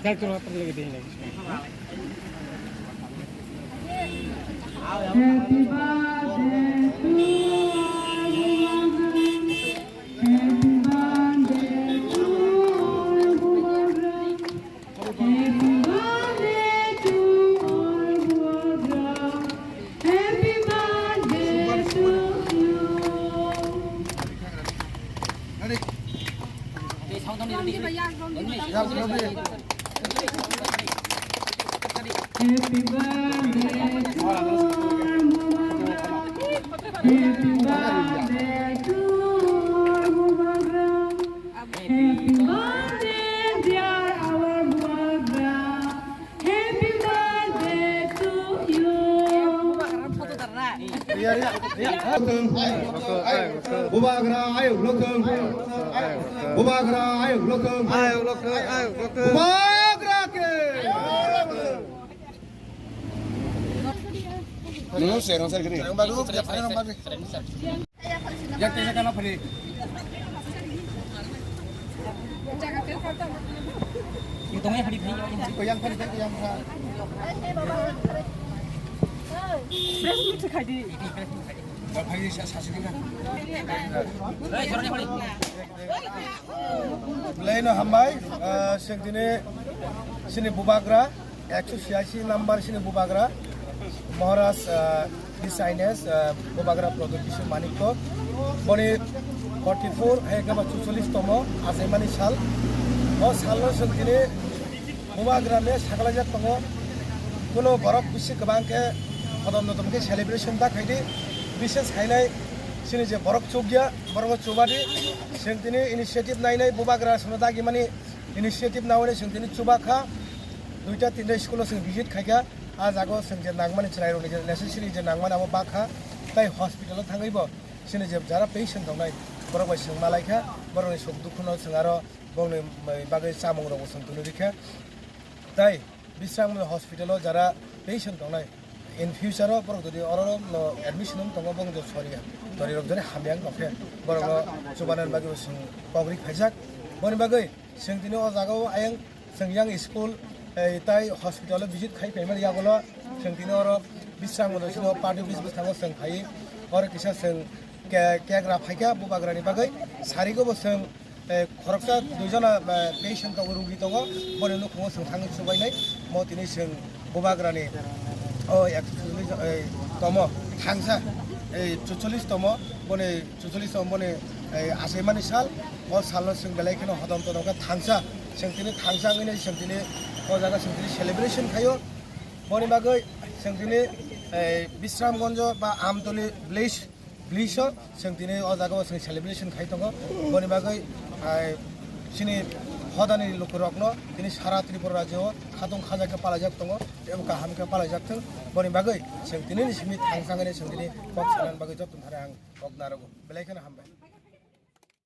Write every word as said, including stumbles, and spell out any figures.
Happy birthday to you. Happy birthday to you. Happy birthday to you. Happy birthday to you. Happy birthday to you. Happy birthday to you. Happy birthday, dear our Bubagra. Happy birthday to you. Bubagra ayuk lokeng. Bubagra ayuk lokeng. Bubagra ke. Nung serang ser gini. Yang baru, yang baru. Yak tesa kana phari. Yung tongnya phari phari. Ko yang phari ko yang phari. Press meet khai di. Ba phari sa sa sini kan. Hei, sorry phari. Belai no hambai, ah, sengtini sini Bubagra. Ekso siyaisi number sini Bubagra, Maharaj, ah, His Highness, ah, Bubagra Pradyot Kishore Manikya, boni forty four, hai khe ba chuchollish tomo achaimani sal. O salno chwng tini Bubagra ne sakalaijak tongo. Kuno borok bisi kwbang khe hodom dodom khe celebration da khaidi, bises khainai sini je borok chukya, borok chubadi, chwng tini initiative nainai Bubagra sono dagimani initiative nawi chwng tini chuba kha, duita tinta school o chwng visit khai kha, a jaga o chwng je nangmani chwrai rok ni je necessary je nangmani abo ba kha, tai hospital o thangwi bo chini je jara patient tongnai borok bai chwng malai kha, borok ni suk dukhu no chwng aro bongni bagwi chamung rok bo chwng twnwi rikha, tai Bisramganj hospital o jara patient tongnai in future o borok jodi oro no admission wng tongo bong jodi sori ya, tori rok jodi hamya wng tong khe borok no chubanani bagwi bo chwng kok ri khaijak, boni bagwi chwng tini o jaga o ayang Chwng yang school, eh, tai hospital o visit khai phaimani yagulo chwng tini oro Bisramganj sino party office bwskango chwng phai oro kisa chwng ke-, cake ra phaikha Bubagrani bagwi. Sarigo bo chwng, eh, khoroksa duijona, eh, patient tongo, rugi tongo, boni nukhungo chwng thangwi chubainai. Mo tini chwng Bubagrani o ekso cholish, eh, tomo thangsa, eh, chuchollish tomo, boni chuchollish tomo boni, eh, achaimani sal. O salno chwng belai kheno hodom todom khe thangsa, chwng tini thangsa wngwi nai chwng tini o jaga chwng tini celebration khaio. Boni bagwi chwng tini, eh, Bisramganj ba Amtoli village, village o chwng tini o jaga o chwng celebration khai tongo. Boni bagwi, eh, chini hodani lukurokno tini sara Tripura rajyo o khatung khaja khe palaijak tongo, tei kaham khe palaijak thung. Boni bagwi chwng tini ni simi thangsa wngwi nai chwng tini kok sanani bagwi joto thani ang kok narogo. Belai kheno hambai.